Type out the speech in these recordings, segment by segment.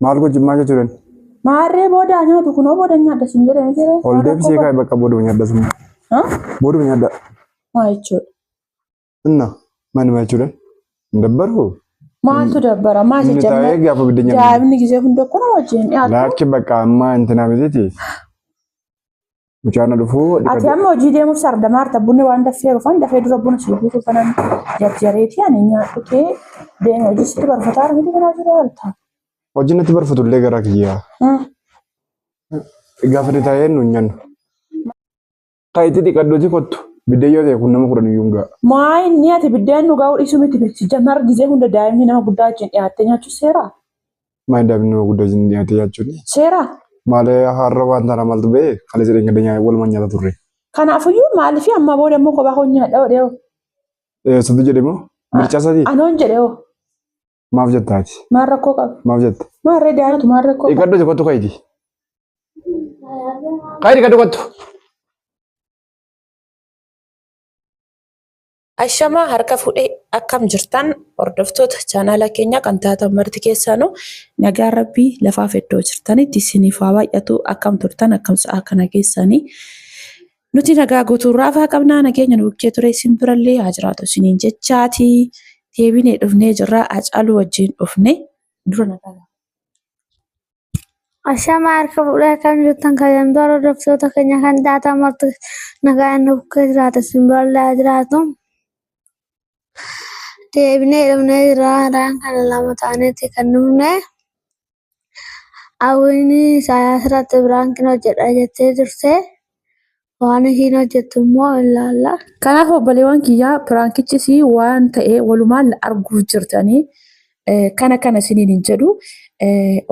Maal gochuun maal jechuudhaan? Maarree booda nyaatu kunoo booda nyaadha siin jedhe miti ree. Ol deebisee kaa'e bakka booduma nyaadha sun. Booduma nyaadha. Maa jechuudha? Inna manuma jechuudhaan? Hin dabbaru? Maaltu dabbara? Maa Inni taa'ee jajjabna? gaafa biddeen nyaannu. Daa'imni gizee hunda kun wajjin dhiyaatu. Laakki bakka ammaa intinaa mitiiti. Mucaan dhufuu Ati amma hojii deemuuf sardamaa harta bunni waan dafee rufan dafee dura buna sii buusu kanan jarjareetii ani nyaadhu kee deeme hojii sitti barfataa miti kanaa jiru harta. Hojii natti barfatu illee gara kiyyaa. Gaafa inni taa'ee nu nyaannu. Kaayitii dhiqadhuuti kottu. Biddeen yoo ta'e kun nama 10 iyyuu hin ga'a. Maa inni ati biddeen nu ga'uu dhiisuu miti beeksi jamar gizee hunda daa'imni nama guddaa wajjin dhiyaattee nyaachuu seeraa? Maal daa'imni nama guddaa wajjin dhiyaatee nyaachuun? Seeraa? Maal har'a waan taana maaltu ba'e kalee jedheen gadi nyaata walumaan nyaata turre. Kanaafuyyuu maaliif amma booda immoo kophaa koo nyaadha godhee hoo? Eessatti jedhe moo? Mircaa isaatii? Anoon jedhe hoo? Maaf jetta ati? Maal rakkoo qaba? Maaf jetta? Maarree daa'imatu maal rakkoo qaba? Dhiqadhu kottu ka'iti. Ka'i dhiqadhu kottu. Ashamaa harka fuudhee akkam jirtan hordoftoota chaanaala keenyaa kan taatan marti keessaanuu nagaan rabbii lafaaf iddoo jirtanitti isiniif haa baay'atu akkam turtan akkam sa'a kana keessanii nuti nagaa guutuu raafaa qabnaa nageenya nu bukkee ture isin birallee haa jiraatu isiniin jechaati deebinee dhufnee jirra Hacaaluu wajjin dhufne dura nagaa Ashama harka fuudhee akkam jirtan kabajamtoota hordoftoota keenya kan taatan marti nagaan nu bukkee jiraata isin birallee haa jiraatu. Deebinee dhufnee jirra haraan kana lama taaneeti kan dhufne. Hawwiin Isaayyaas irratti biraankiin hojjedha jettee turte. Waan ishiin hojjettu immoo hin laalla. Kanaaf obboleewwan kiyyaa piraankichis waan ta'e walumaan arguuf jirtanii kana kana isiniin hin jedhu.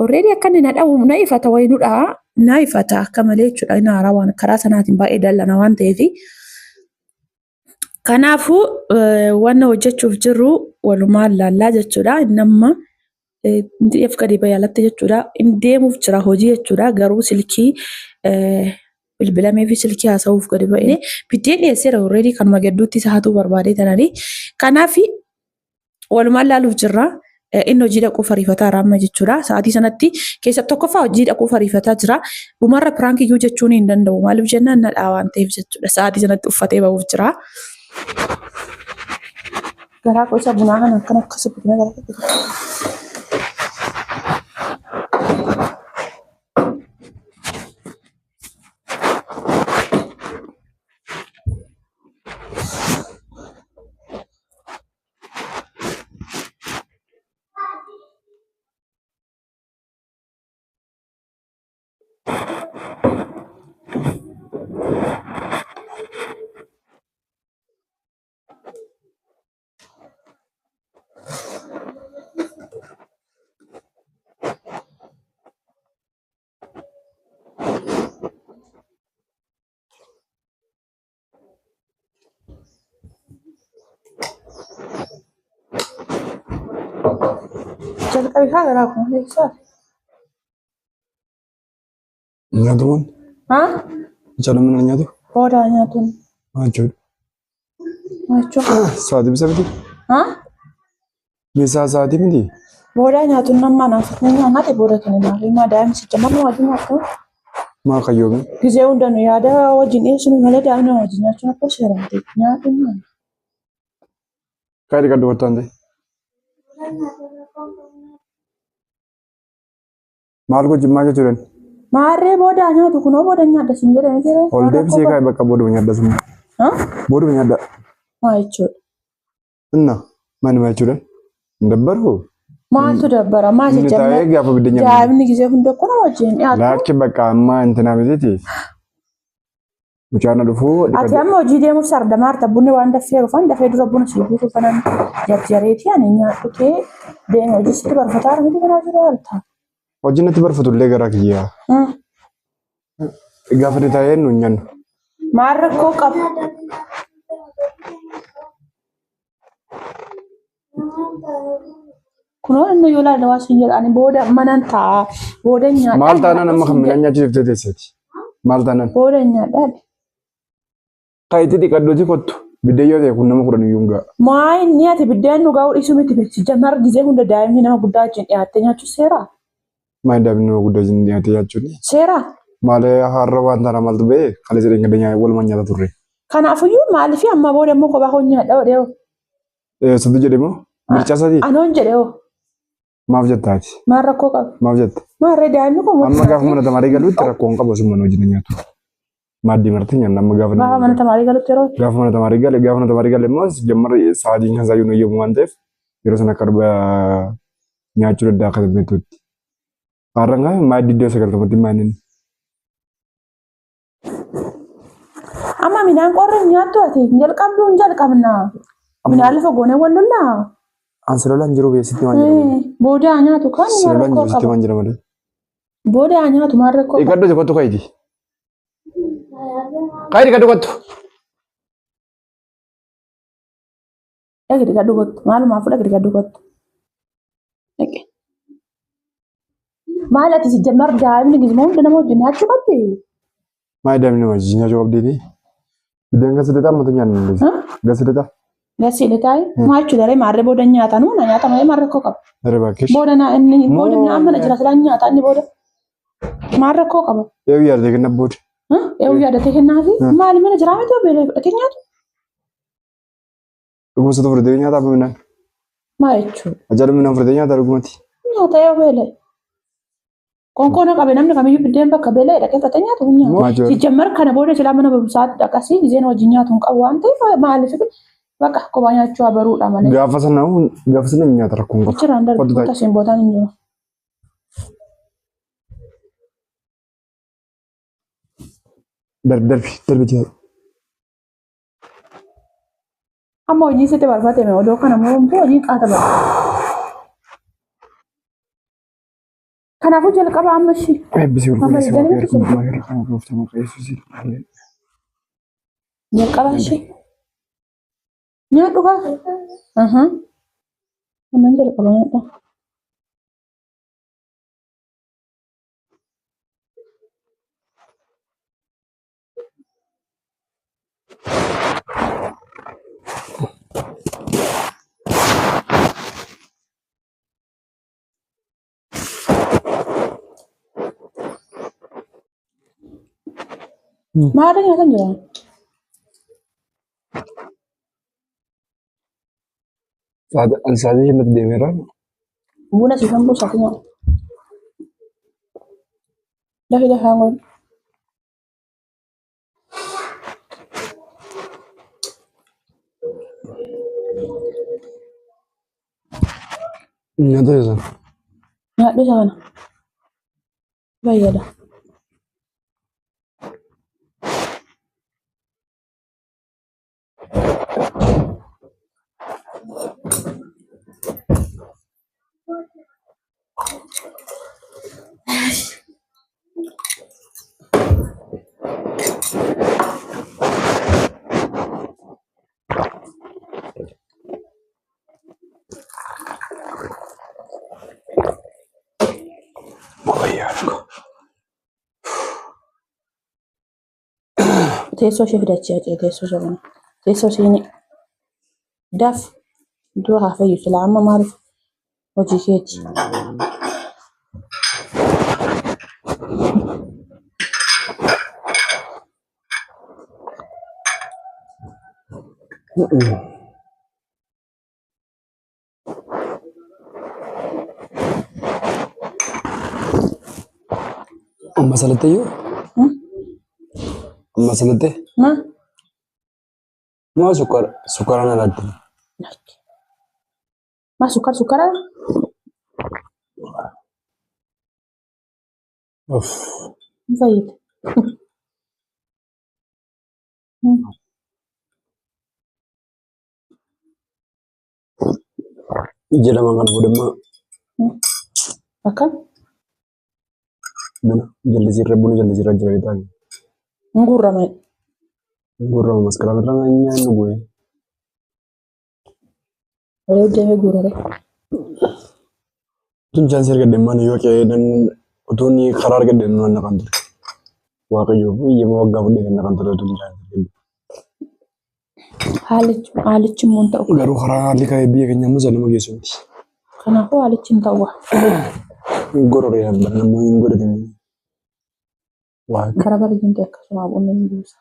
Already akka inni na dhawu na ifata wayii nu dha'a na ifata akka malee jechuudha. Inni haaraa waan karaa sanaatiin baay'ee dallana waan ta'eef. Kanaafuu wanna hojjechuuf jirru walumaan laallaa jechuudha. Inni amma Inni gadi bahee alatti jechuudha. Inni deemuuf jira hojii jechuudha. Garuu silkii bilbilamee fi silkii haasa'uuf gadi ba'ee biddeen dhiyeesseera already kanuma gidduutti isa hatuu barbaadee tananii. Kanaaf walumaan laaluuf jirra. Inni hojii dhaquuf ariifataa jira amma jechuudha. Sa'aatii sanatti keessa tokkoffaa hojii dhaquuf ariifataa jira. Dhumarra piraank iyyuu jechuun hin danda'u. Maaliif jennaan nadhaa waan ta'eef jechuudha. Sa'aatii sanatti uffatee ba'uuf jira. Garaa koo isa bunaa kana akkana akkasi butunee gara tokko. Jalqabi kaa garaa kun beeksaa. Nyaatu kun? Haa? Mucaan mana nyaatu? Booda nyaatuun. Maal jechuudha? Maal jechuudha? Sa'aatii bisa miti? Haa? Meeshaa sa'aatii miti? Booda nyaatuun nama naaf ni nyaate booda kan naaf himaa daa'imni sicha mana wajjin nyaatu. Maa kayyoomi? Gizee hunda nu yaada wajjin dhiyeessinu malee daa'imni wajjin nyaachuun akka seeraan ta'e nyaatuun maali? Kaayii dhiqadhu kottu aan ta'e. Maal gochuun maal jechuudhaan? Maarree booda nyaatu kunoo booda nyaadha siin jedhe miti ree. Ol deebisee kaa'e bakka booduma nyaadha sun. Booduma nyaadha. Maa jechuudha? Inna manuma jechuudhaan? Hin dabbaru? Maaltu dabbara? Maa Inni jajjabna? taa'ee gaafa biddeen nyaannu. Daa'imni gizee hunda kun wajjin dhiyaatu. Laakki bakka ammaa intinaa mitiiti. Mucaan dhufuu Ati amma hojii deemuuf sardamaa harta bunni waan dafee rufan dafee dura buna sii buusu kanan jarjareetii ani nyaadhu kee deeme hojii sitti barfataa miti kanaa jiru harta. Hojii natti barfatu illee gara kiyyaa. Gaafa inni taa'ee nu nyaannu. Maal rakkoo qaba? Kunoo inni yoo ilaalle waa siin jedha ani booda manan taa'a booda nyaadha. Maal taanaan amma kan midhaan nyaachiftee teessati? Maal taanaan? Booda nyaadha. Kaayitii dhiqadhuuti kottu. Biddeen yoo ta'e kun nama 10 iyyuu hin ga'a. Maa inni ati biddeen nu ga'uu dhiisuu miti beeksi jamar gizee hunda daa'imni nama guddaa wajjin dhiyaattee nyaachuu seeraa? Maal daa'imni nama guddaa isin dhiyaatee jechuun. Seeraa. Maal har'a waan taana maaltu ba'e kalee jedheen gadda nyaata walumaan nyaata turre. Kanaafuyyuu maaliif amma booda immoo kophaa koo nyaadha jedhee hoo? Eessatti jedhe moo? Mircaa isaatii? Anoon jedhe hoo? Maaf jetta ati? Maal rakkoo qaba? Maaf jetta? Maarree daa'imni kun Amma gaafa mana tamaarii galutti rakkoo hin qabu osuma mana wajjin nyaatu. Maaddii martee nyaanna amma gaafa Gaafa mana tamaarii galutti yeroo gaafa mana tamaarii gale gaafa mana tamaarii gale immoo jammar sa'aatiin kan isaayyuu nu eeyyamu waan ta'eef yeroo sana akka dhuba nyaachuu danda'a akka beektutti. Har'aan kan maaddii iddoo sagaltamatti maanin. Amma midhaan qorri hin nyaattu ati hin jalqabdu hin jalqabna. Midhaan lafa goonee wal lollaa. An si lolaan jiru beesitti waan jira malee. Booda haa nyaatu kaan Si maal lolaan rakkoo jiru sitti qaba. waan jira malee. Booda haa nyaatu maal rakkoo qaba. Dhiqadhu kottu kayti. Kayi dhiqadhu kottu. Dhaqi dhiqadhu kottu. Maalumaaf dhaqi dhiqadhu kottu. Dhaqi. Maal ati si jammar daa'imni gizmoo hunda nama wajjin nyaachuu qabdi? Maal daa'imni nama wajjin nyaachuu qabdi? Biddeen gasi lixaa mata nyaannu dandeessa. Gasi lixaa. Gasi lixaa maal jechuudha ree maarree booda nyaatanuu na nyaata malee maal rakkoo qaba. Ree baakkeesh. Booda na inni booda na amma na jira silaa nyaata inni booda maal rakkoo qaba. Eewu yaadate kenna booda. Eewu yaadatee kennaafi maali mana jiraa miti beelee fudhatee nyaatu. Dhuguma isa fudhatee nyaata abba midhaan. Maal jechuudha? Ajaa'iba midhaan fudhatee nyaata dhugumati. Nyaata yoo beela'e. Qoonqoo na qabe namni kamiyyuu biddeen bakka beela'e dhaqee fudhatee nyaatu hin nyaatu. Maal jechuudha? Sijjammar kana booda silaa mana barumsaa dhaqasii gizeen wajjin nyaatu hin qabu waan ta'eef maaliif bakka kophaa nyaachuu haa baruudha malee. Gaafa sana gaafa sana nyaata rakkoon qabu. Achirraan darbe Kottu taa'i. kottu asiin bootaan hin jiru. Darbi darbi darbi jira. Amma hojii sitti barbaadame odoo kana moromtu hojii qaata bara. Kanaafuu jalqaba amma ishii. Eebbisii qulqulleessi Amma waaqayyo jalqaba erga hundumaa irra kan gooftaa maqaa Yesuusiin. Ameen. Jalqaba ishii. Nyaadhu kaa. Ahaa. Amman jalqaba nyaadha. Maal nyaatan jira? Sa'aatii shanatti deemeera. Buna siifan buusaa fi nyaata. Dafi dafaa godhu. Nyaata isa. Nyaadhu isa kana. Fayyada. Teessoo ishee fidachee hacee teessoo ishee kana. Teessoo ishee daf dura haa fayyu silaa amma maaliif hojii keeti. Amma salattee yoo? Amma salattee? Ma? Maa sukkaara sukkaaraan alaatti. Maa sukkaara sukkaara? Of. Hin fayyada. Ija lamaan kana booda immoo Akkam? buna jallisiirra buna jallisiirra jira bitaa. Hin guurrama. Gurrama maskaraam irra nyaannu bu'ee. Yoo deemee guurare. Tun chaansii argadhe mana yoo qe'ee nan utuun karaa argadhe nan naqan ture. Waaqayyo iyyama waggaa fudhee kan naqan ture utuun chaansii argadhe. Haalichi haalichi immoo hin ta'u. Garuu karaa haalli ka'ee biyya keenya ammas nama geessu miti. Kanaafuu haalichi hin ta'u. Gororee bara nammoo hin godhatanii. Waaqa. Bara bara jinte akkasuma bunni hin buusa.